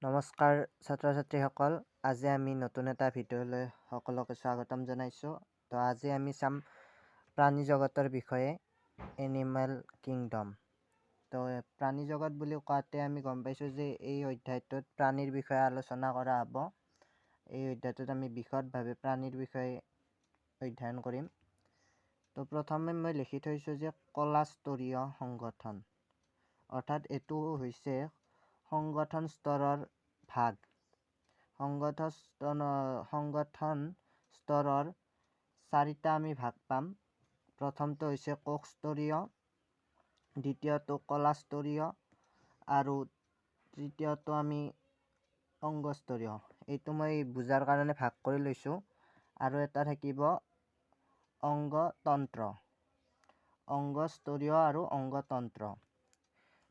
নমস্কাৰ ছাত্ৰ ছাত্ৰীসকল, আজি আমি নতুন এটা ভিডিঅ'লৈ সকলোকে স্বাগতম জনাইছোঁ। তো আজি আমি চাম প্ৰাণী জগতৰ বিষয়ে, এনিমেল কিংডম। তো প্ৰাণী জগত বুলি কোৱাতে আমি গম পাইছোঁ যে এই অধ্যায়টোত প্ৰাণীৰ বিষয়ে আলোচনা কৰা হ'ব। এই অধ্যায়টোত আমি বিশদভাৱে প্ৰাণীৰ বিষয়ে অধ্যয়ন কৰিম। তো প্ৰথমে মই লিখি থৈছোঁ যে কলাস্তৰীয় সংগঠন, অৰ্থাৎ এইটো হৈছে সংগঠন স্তৰৰ ভাগ। সংগঠন স্তৰৰ চাৰিটা আমি ভাগ পাম। প্ৰথমটো হৈছে কোষস্তৰীয়, দ্বিতীয়টো কলাস্তৰীয় আৰু তৃতীয়টো আমি অংগস্তৰীয়। এইটো মই বুজাৰ কাৰণে ভাগ কৰি লৈছোঁ। আৰু এটা থাকিব অংগতন্ত্ৰ, অংগস্তৰীয় আৰু অংগতন্ত্ৰ,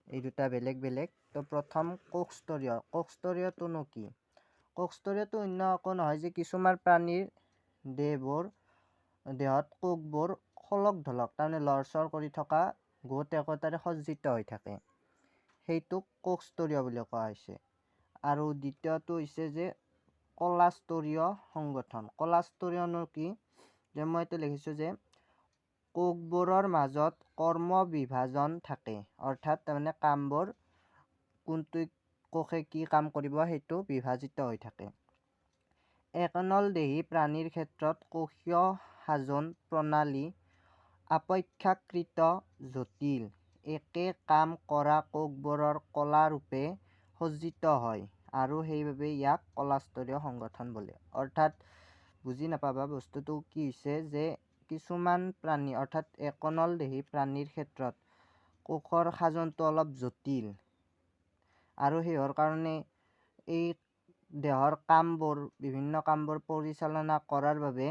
এই দুটা বেলেগ বেলেগ। তো প্ৰথম কোষস্তৰীয়। কোষস্তৰীয়টোনো কি? কোষস্তৰীয়টো অন্য একো নহয় যে কিছুমান প্ৰাণীৰ দেহত কোষবোৰ খলক ঢলক, তাৰমানে লৰচৰ কৰি থকা গোট একোটাৰে সজ্জিত হৈ থাকে, সেইটোক কোষস্তৰীয় বুলি কোৱা হৈছে। আৰু দ্বিতীয়টো হৈছে যে কলাস্তৰীয় সংগঠন। কলাস্তৰীয়নো কি? যে মই এইটো লিখিছোঁ যে কোষবোৰৰ মাজত কৰ্ম বিভাজন থাকে, অৰ্থাৎ তাৰমানে কামবোৰ কোনটো কোষে কি কাম কৰিব সেইটো বিভাজিত হৈ থাকে। একনলদেহী প্ৰাণীৰ ক্ষেত্ৰত কোষীয় সাজন প্ৰণালী আপেক্ষাকৃত জটিল। একে কাম কৰা কোষবোৰৰ কলাৰূপে সজ্জিত হয় আৰু সেইবাবে ইয়াক কলাস্তৰীয় সংগঠন বোলে। অৰ্থাৎ বুজি নাপাবা বস্তুটো কি হৈছে যে কিছুমান প্ৰাণী অৰ্থাৎ একনলদেহী প্ৰাণীৰ ক্ষেত্ৰত কোষৰ সাজনটো অলপ জটিল আৰু সেইহৰ কাৰণে এই দেহৰ কামবোৰ, বিভিন্ন কামবোৰ পৰিচালনা কৰাৰ বাবে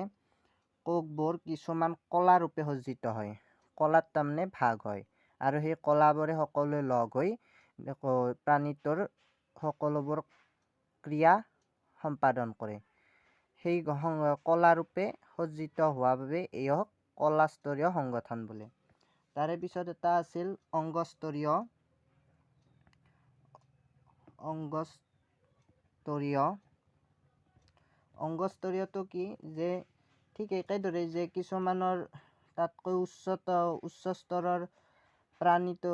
কোষবোৰ কিছুমান কলাৰূপে সজ্জিত হয়, কলাত তাৰমানে ভাগ হয় আৰু সেই কলাবোৰে সকলোৱে লগ হৈ প্ৰাণীটোৰ সকলোবোৰ ক্ৰিয়া সম্পাদন কৰে। সেই কলাৰূপে সজ্জিত হোৱা বাবে ইয়াক কলাস্তৰীয় সংগঠন বোলে। তাৰে পিছত এটা আছিল অংগস্তৰীয়। অংগস্তৰীয় অংগস্তৰীয়টো কি যে ঠিক একেদৰে যে কিছুমানৰ তাতকৈ উচ্চ স্তৰৰ প্ৰাণীটো,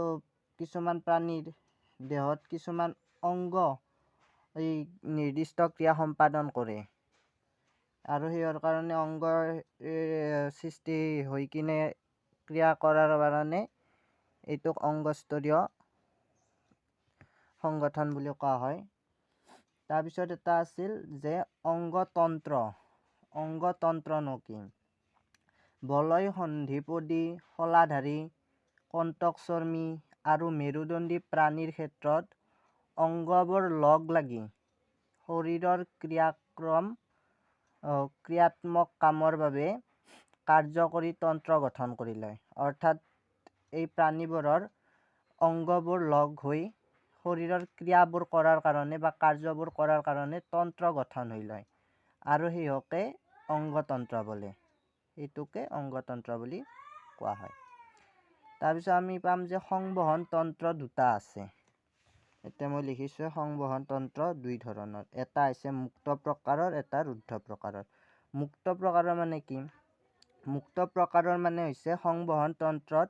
কিছুমান প্ৰাণীৰ দেহত কিছুমান অংগ এই নিৰ্দিষ্ট ক্ৰিয়া সম্পাদন কৰে আৰু সেইৰ কাৰণে অংগৰ সৃষ্টি হৈ কিনে ক্ৰিয়া কৰাৰ কাৰণে এইটোক অংগস্তৰীয় সংগঠন বুলি কোৱা হয়। তাৰপিছত এটা আছিল যে অংগতন্ত্ৰ। অংগতন্ত্ৰনো কি? বলয় সন্ধিপদী, শলাধাৰী, কণ্টকচৰ্মী আৰু মেৰুদণ্ডী প্ৰাণীৰ ক্ষেত্ৰত অংগবোৰ লগ লাগি শৰীৰৰ ক্ৰিয়াত্মক কামৰ বাবে কাৰ্যকৰী তন্ত্ৰ গঠন কৰি লয়। অৰ্থাৎ এই প্ৰাণীবোৰৰ অংগবোৰ লগ হৈ শৰীৰৰ ক্ৰিয়াবোৰ কৰাৰ কাৰণে বা কাৰ্যবোৰ কৰাৰ কাৰণে তন্ত্ৰ গঠন হৈ লয় আৰু সিহঁকে অংগতন্ত্ৰ বোলে। এইটোকে অংগতন্ত্ৰ বুলি কোৱা হয়। তাৰপিছত আমি পাম যে সংবহন তন্ত্ৰ দুটা আছে। এতিয়া মই লিখিছোঁ সংবহন তন্ত্ৰ দুই ধৰণৰ, এটা হৈছে মুক্ত প্ৰকাৰৰ, এটা ৰুদ্ধ প্ৰকাৰৰ। মুক্ত প্ৰকাৰৰ মানে কি? মুক্ত প্ৰকাৰৰ মানে হৈছে সংবহন তন্ত্ৰত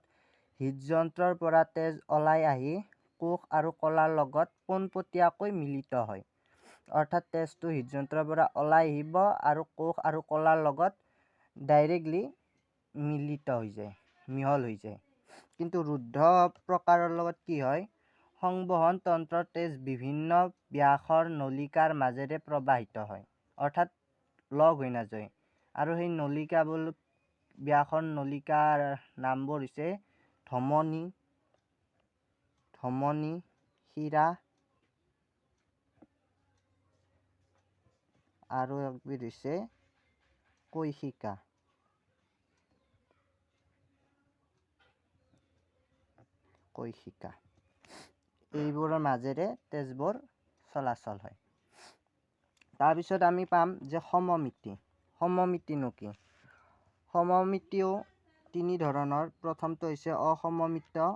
হৃদযন্ত্ৰৰ পৰা তেজ ওলাই আহি কোষ আৰু কলাৰ লগত পোনপটীয়াকৈ মিলিত হয়। অৰ্থাৎ তেজটো হৃদযন্ত্ৰৰ পৰা ওলাই আহিব আৰু কোষ আৰু কলাৰ লগত ডাইৰেক্টলি মিলিত হৈ যায়, মিহল হৈ যায়। কিন্তু ৰুদ্ধ প্ৰকাৰৰ লগত কি হয়? সংবহন তন্ত্ৰৰ তেজ বিভিন্ন ব্যাসৰ নলিকাৰ মাজেৰে প্ৰবাহিত হয়, অৰ্থাৎ লগ হৈ নাযায়। আৰু সেই নলিকাবোৰ, ব্যাসৰ নলিকাৰ নামবোৰ হৈছে ধমনী, শিৰা আৰু একবিধ হৈছে কৈশিকা। কৈশিকা, এইবোৰৰ মাজেৰে তেজবোৰ চলাচল হয়। তাৰপিছত আমি পাম যে সমমিতি। সমমিতিনো কি? সমমিতিও তিনি ধৰণৰ। প্ৰথমটো হৈছে অসমমিত,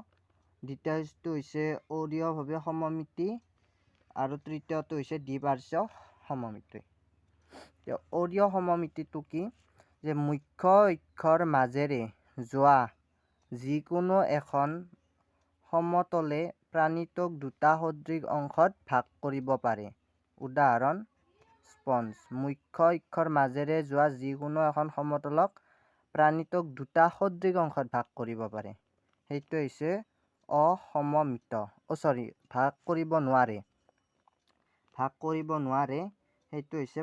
দ্বিতীয়টো হৈছে অৰীয়ভাৱে সমমিতি আৰু তৃতীয়টো হৈছে দ্বিপাৰ্শ্বীয় সমমিতি। অৰীয় সমমিতিটো কি? যে মুখ্য অক্ষৰ মাজেৰে যোৱা যিকোনো এখন সমতলে প্ৰাণীটোক দুটা সদৃশ অংশত ভাগ কৰিব পাৰে। উদাহৰণ স্পঞ্জ। মুখ্য অক্ষৰ মাজেৰে যোৱা যিকোনো এখন সমতলক প্ৰাণীটোক দুটা সদৃশ অংশত ভাগ কৰিব পাৰে, সেইটো হৈছে অসমমিত। অ' চৰি, ভাগ কৰিব নোৱাৰে, ভাগ কৰিব নোৱাৰে, সেইটো হৈছে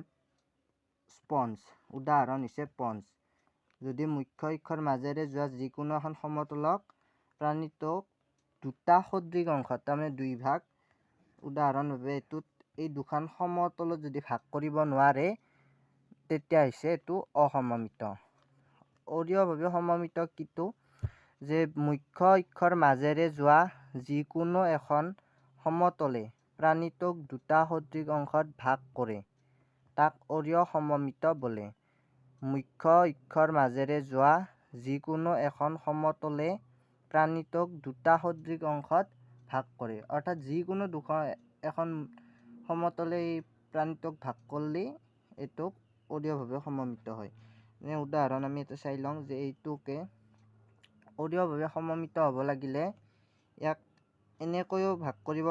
স্পঞ্জ। উদাহৰণ হৈছে পঞ্জ। যদি মুখ্য অক্ষৰ মাজেৰে যোৱা যিকোনো এখন সমতলক প্ৰাণীটোক দুটা সদৃশ অংশত, তাৰমানে দুই ভাগ, উদাহৰণভাৱে এইটোত এই দুখন সমতলত যদি ভাগ কৰিব নোৱাৰে, তেতিয়া হৈছে এইটো অসমমিত। অৰীয়ভাৱে সমমিত কিটো? যে মুখ্য অক্ষৰ মাজেৰে যোৱা যিকোনো এখন সমতলে প্ৰাণীটোক দুটা সদৃশ অংশত ভাগ কৰে, তাক অৰীয় সমমিত বোলে। মুখ্য অক্ষৰ মাজেৰে যোৱা যিকোনো এখন সমতলে প্ৰাণীটোক দুটা সদৃশ অংশত ভাগ কৰে, অৰ্থাৎ যিকোনো দুখন এখন সমতলে এই প্ৰাণীটোক ভাগ কৰিলে এইটোক অৰীয়ভাৱে সমমিত হয়। এনে উদাহৰণ আমি এটা চাই লওঁ যে এইটোকে অৰীয়ভাৱে সমমিত হ'ব লাগিলে ইয়াক এনেকৈও ভাগ কৰিব,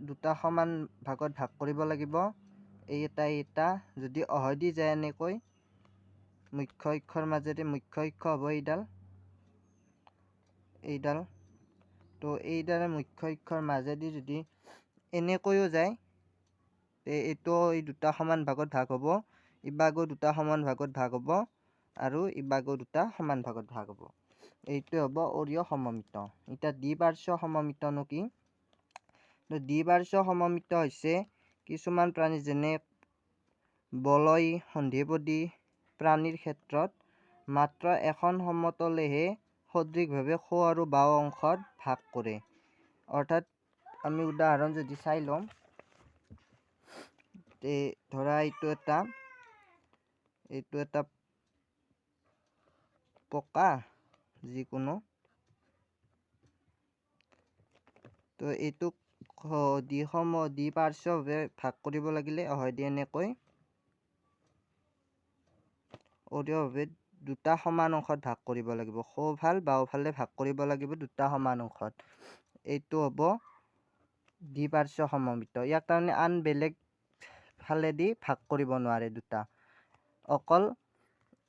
দুটা সমান ভাগত ভাগ কৰিব লাগিব, এই এটা এই এটা। যদি অহদি যায় এনেকৈ মুখ্য অক্ষৰ মাজেৰে, মুখ্য অক্ষ হ'ব এইডাল, এইডাল, তো এইডালে মুখ্য অক্ষৰ মাজেদি যদি এনেকৈও যায়, এইটো এই দুটা সমান ভাগত ভাগ হ'ব, ইবাগো দুটা সমান ভাগত ভাগ হ'ব, আৰু ইবাগো দুটা সমান ভাগত ভাগ হ'ব। এইটোৱে হ'ব অৰীয় সমমিত। এতিয়া দ্বিপাৰ্শ্বীয় সমমিতনো কি? দ্বিপাৰ্শ্বীয় সমমিত হৈছে কিছুমান প্ৰাণী যেনে বলয়, সন্ধিপদী প্ৰাণীৰ ক্ষেত্ৰত মাত্ৰ এখন সমতলেহে সদৃশভাৱে সোঁ আৰু বাওঁ অংশত ভাগ কৰে। অৰ্থাৎ আমি উদাহৰণ যদি চাই লওঁ, ধৰা এইটো এটা পকা যিকোনো, তো এইটোক দ্বিপাৰ্শ্বীয়ভাৱে ভাগ কৰিব লাগিলে অহদি এনেকৈ অৰীয়ভাৱে দুটা সমান অংশত ভাগ কৰিব লাগিব, সোঁফাল বাওঁফালে ভাগ কৰিব লাগিব দুটা সমান অংশত। এইটো হ'ব দ্বিপাৰ্শ্বীয় সমমিত। ইয়াক তাৰমানে আন বেলেগ ফালেদি ভাগ কৰিব নোৱাৰে দুটা, অকল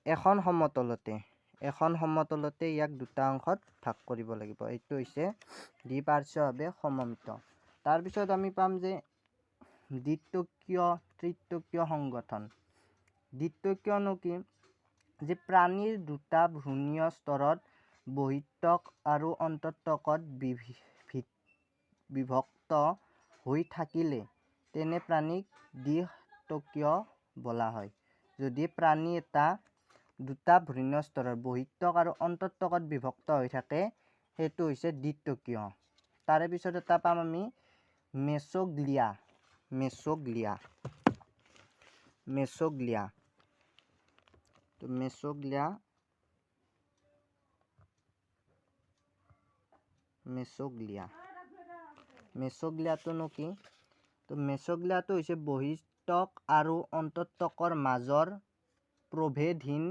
এখন সমতলতে, এখন সমতলতে ইয়াক দুটা অংশত ভাগ কৰিব লাগিব। এইটো হৈছে দ্বিপাৰ্শ্বীয়ভাৱে সমমিত। তাৰপিছত আমি পাম যে দ্বিত্বকীয় তৃত্বকীয় সংগঠন। দ্বিত্বকীয়নো কি? যে প্ৰাণীৰ দুটা ভ্ৰূণীয় স্তৰত বহিঃত্বক আৰু অন্তঃত্বকত বিভক্ত হৈ থাকিলে তেনে প্ৰাণীক দ্বিত্বকীয় বোলা হয়। যদি প্ৰাণী এটা দুটা ভ্ৰূণীয় স্তৰৰ বহিঃত্বক আৰু অন্তঃত্বকত বিভক্ত হৈ থাকে, সেইটো হৈছে দ্বিত্বকীয়। তাৰে পিছত এটা পাম আমি মেচ'গ্লিয়া। মেচ'গ্লিয়া, মেচ'গ্লিয়া, তো মেচ'গ্লিয়া, মেচ'গ্লিয়া, মেচ'গ্লিয়াটোনো কি? তো মেচ'গ্লিয়াটো হৈছে বহিঃত্বক আৰু অন্তঃত্বকৰ মাজৰ প্ৰভেদহীন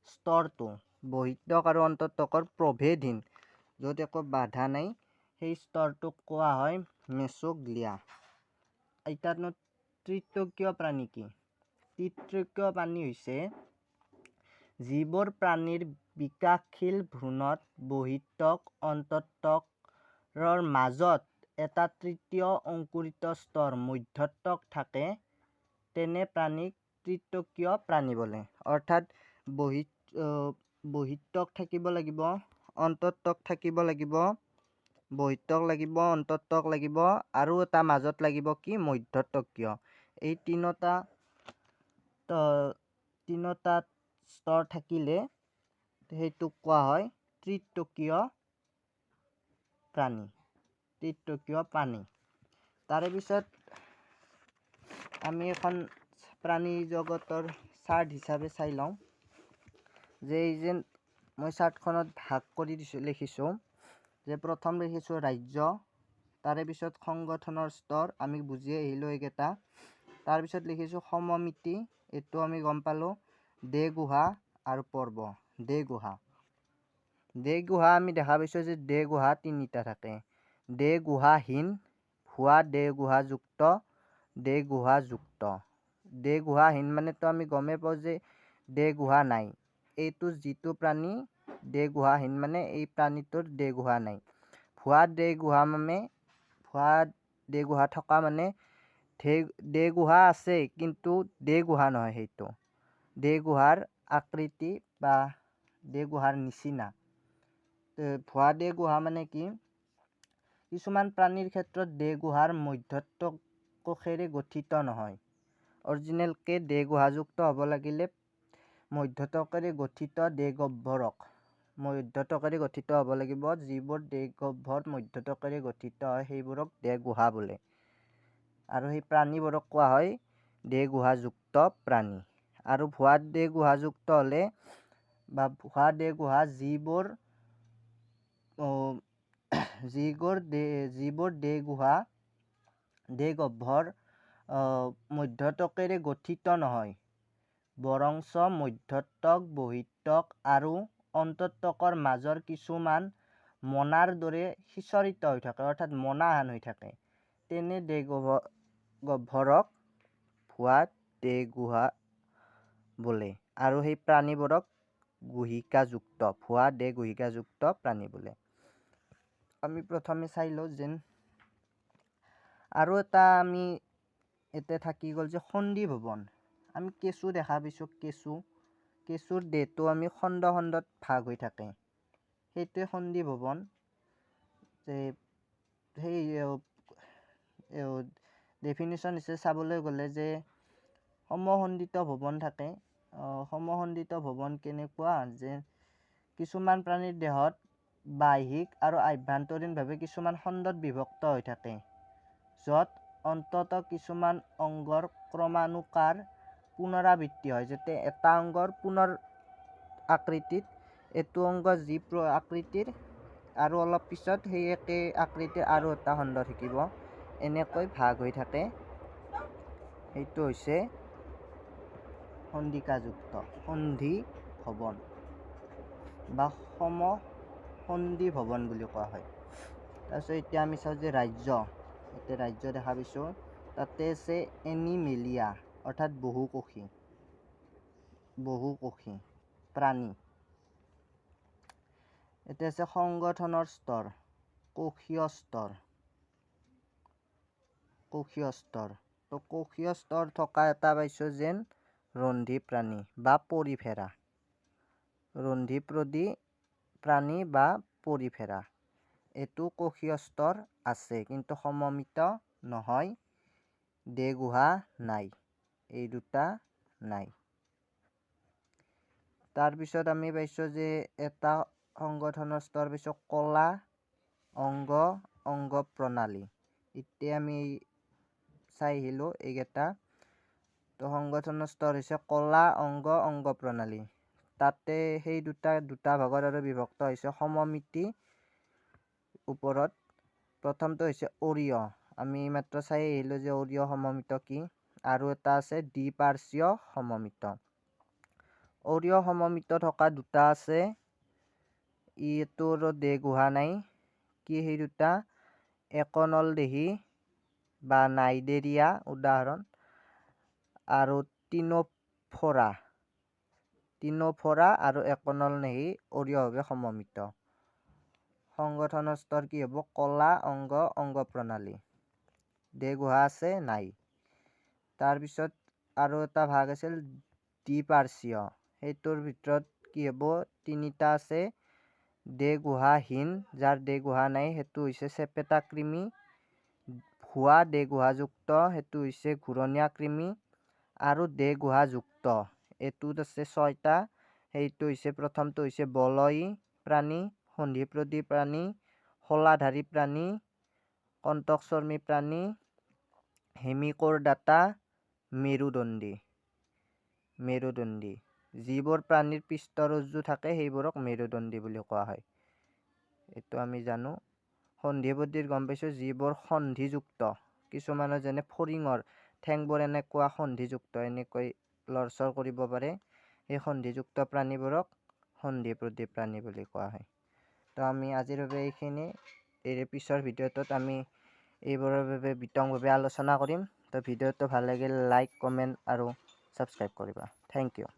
স্তৰটো। বহিঃত্বক আৰু অন্তঃত্বকৰ প্ৰভেদহীন, য'ত একো বাধা নাই, সেই স্তৰটোক কোৱা হয় মেচ'গ্লিয়া। এতিয়ানো তৃত্বকীয় প্ৰাণী কি? তৃত্বকীয় প্ৰাণী হৈছে যিবোৰ প্ৰাণীৰ বিকাশশীল ভ্ৰূণত বহিঃত্বক অন্তঃত্বকৰ মাজত এটা তৃতীয় অংকুৰিত স্তৰ মধ্যত্বক থাকে, তেনে প্ৰাণীক তৃত্বকীয় প্ৰাণী বোলে। অৰ্থাৎ বহিঃত্বক থাকিব লাগিব, অন্তঃত্বক থাকিব লাগিব, বহিঃত্বক লাগিব, অন্তঃত্বক লাগিব, আৰু এটা মাজত লাগিব কি? মধ্যত্বকীয়। এই তিনিটা স্তৰ থাকিলে সেইটোক কোৱা হয় তৃত্বকীয় প্ৰাণী, তৃত্বকীয় প্ৰাণী। তাৰে পিছত আমি এখন প্ৰাণী জগতৰ চাৰ্ট হিচাপে চাই লওঁ যে এই যে মই চাৰ্টখনত ভাগ কৰি দিছোঁ, লিখিছোঁ যে প্ৰথম লিখিছোঁ ৰাজ্য, তাৰে পিছত সংগঠনৰ স্তৰ আমি বুজি আহিলোঁ এইকেইটা। তাৰপিছত লিখিছোঁ সমমিতি, এইটো আমি গম পালোঁ। দেহগুহা আৰু পৰ্ব। দেহগুহা, দেহগুহা আমি দেখা পাইছোঁ যে দেহগুহা তিনিটা থাকে, দেহগুহাহীন, ভুৱা দেহগুহাযুক্ত, দেহগুহাযুক্ত। দেহগুহাহীন মানেতো আমি গমেই পাওঁ যে দেহগুহা নাই। এইটো যিটো প্ৰাণী দেহগুহাহীন মানে এই প্ৰাণীটোৰ দেহগুহা নাই। ভুৱা দেহগুহা মানে ভুৱা দেহগুহা থকা মানে দেহগুহা আছে কিন্তু দেহগুহা নহয়, সেইটো দেহগুহাৰ আকৃতি বা দেহগুহাৰ নিচিনা। ভুৱা দেহগুহা মানে কি, কিছুমান প্ৰাণীৰ ক্ষেত্ৰত দেহগুহাৰ মধ্যত্ব কোষেৰে গঠিত নহয়। অৰিজিনেলকৈ দেহগুহাযুক্ত হ'ব লাগিলে মধ্যত্বকেৰে গঠিত দেহগহ্বৰক মধ্যত্বকেৰে গঠিত হ'ব লাগিব। যিবোৰ দেহগহ্বৰ মধ্যত্বকেৰে গঠিত হয় সেইবোৰক দেহগুহা বোলে, আৰু সেই প্ৰাণীবোৰক কোৱা হয় দেহগুহাযুক্ত প্ৰাণী। আৰু ভুৱা দেহগুহাযুক্ত হ'লে বা ভুৱা দেহগুহা যিবোৰ যিবোৰ দেহগুহা দেহগহ্বৰ মধ্যত্বকেৰে গঠিত নহয়, বৰঞ্চ মধ্যত্বক, বহিঃত্বক আৰু অন্তঃত্বকৰ মাজৰ কিছুমান মনাৰ দৰে সিঁচৰিত হৈ থাকে, অৰ্থাৎ মনাহান হৈ থাকে, তেনে দেহগহ্বৰক ভুৱা দেহগুহা বোলে। আৰু সেই প্ৰাণীবোৰক গুহিকাযুক্ত, ভুৱা দেহগুহিকাযুক্ত প্ৰাণী বোলে। আমি প্ৰথমে চাই লওঁ যেন আৰু এটা আমি এতিয়া থাকি গ'ল যে সন্ধি ভৱন। আমি কেঁচু দেখা পাইছোঁ, কেঁচু, কেঁচুৰ দেহটো আমি খণ্ড খণ্ডত ভাগ হৈ থাকে, সেইটোৱে সন্ধি ভৱন। যে সেই ডেফিনেশ্যন হিচাপে চাবলৈ গ'লে যে সমখণ্ডিত ভৱন থাকে। সমখণ্ডিত ভৱন কেনেকুৱা যে কিছুমান প্ৰাণীৰ দেহত বাহ্যিক আৰু আভ্যন্তৰীণভাৱে কিছুমান খণ্ডত বিভক্ত হৈ থাকে, য'ত অন্ততঃ কিছুমান অংগৰ ক্ৰমানুকাৰ পুনৰাবৃত্তি হয়, যাতে এটা অংগৰ পুনৰ আকৃতিত এইটো অংগ যি আকৃতিৰ আৰু অলপ পিছত সেই একে আকৃতিৰ আৰু এটা খণ্ড থাকিব, এনেকৈ ভাগ হৈ থাকে। সেইটো হৈছে সন্ধিকাযুক্ত সন্ধি ভৱন বা সমসন্ধি ভৱন বুলি কোৱা হয়। তাৰপিছত এতিয়া আমি চাওঁ যে ৰাজ্য, এতিয়া ৰাজ্য দেখা পাইছোঁ, তাতে আছে এনিমেলিয়া অৰ্থাৎ বহুকোষী, বহুকোষী প্ৰাণী। এতিয়া আছে সংগঠনৰ স্তৰ, কোষীয় স্তৰ, কোষীয় স্তৰ। তো কোষীয় স্তৰ থকা এটা পাইছোঁ যেন ৰন্ধি প্ৰাণী বা পৰিফেৰা, ৰন্ধিপ্ৰদী প্ৰাণী বা পৰিফেৰা, এইটো কোষীয় স্তৰ আছে কিন্তু সমমিত নহয়, দেহগুহা নাই, এই দুটা নাই। তাৰপিছত আমি পাইছোঁ যে এটা সংগঠনৰ স্তৰ পাইছোঁ কলা, অংগ, অংগ প্ৰণালী। এতিয়া আমি চাই আহিলোঁ এইকেইটা। তো সংগঠনৰ স্তৰ হৈছে কলা, অংগ, অংগ প্ৰণালী। তাতে সেই দুটা দুটা ভাগত আৰু বিভক্ত হৈছে সমমিতি ওপৰত। প্ৰথমটো হৈছে অৰিয়, আমি মাত্ৰ চাই আহিলোঁ যে অৰিয় সমমিত কি, আৰু এটা আছে দ্বিপাৰ্শ্বীয় সমমিত। অৰিয় সমমিত থকা দুটা আছে, ইটোৰো দেহগুহা নাই, কি সেই দুটা, একনলদেহী বা নাইডেৰিয়া উদাহৰণ, আৰু টিনোফৰা, টিনোফৰা আৰু একনলদেহী অৰিয়ভাৱে সমমিত। সংগঠনৰ স্তৰ কি হ'ব, কলা, অংগ, অংগ প্ৰণালী, দেহগুহা আছে নাই। তাৰপিছত আৰু এটা ভাগ আছিল দ্বিপাৰ্শ্বীয়, সেইটোৰ ভিতৰত কি হ'ব, তিনিটা আছে, দেহগুহাহীন যাৰ দেহগুহা নাই সেইটো হৈছে চেপেটা কৃমি, ভুৱা দেহগুহাযুক্ত সেইটো হৈছে ঘূৰণীয়া কৃমি, আৰু দেহগুহাযুক্ত এইটোত আছে ছয়টা, সেইটো হৈছে প্ৰথমটো হৈছে বলয়ী প্ৰাণী, সন্ধিপ্ৰদী প্ৰাণী, শলাধাৰী প্ৰাণী, কণ্টকচৰ্মী প্ৰাণী, হেমিকোৰডাটা, মেৰুদণ্ডী। মেৰুদণ্ডী যিবোৰ প্ৰাণীৰ পৃষ্ঠৰজ্জু থাকে সেইবোৰক মেৰুদণ্ডী বুলি কোৱা হয়, এইটো আমি জানো। সন্ধিপদীৰ গম পাইছোঁ, যিবোৰ সন্ধিযুক্ত। কিছুমানৰ যেনে ফৰিঙৰ ঠেংবোৰ এনেকুৱা সন্ধিযুক্ত, এনেকৈ লৰচৰ কৰিব পাৰে। সেই সন্ধিযুক্ত প্ৰাণীবোৰক সন্ধিপদী প্ৰাণী বুলি কোৱা হয়। তো আমি আজিৰ বাবে এইখিনি। এই পিছৰ ভিডিঅ'টোত আমি এইবোৰৰ বাবে বিতংভাৱে আলোচনা কৰিম। তো ভিডিঅ'টো ভাল লাগিল লাইক, কমেণ্ট আৰু ছাবস্ক্ৰাইব কৰিবা। Thank you.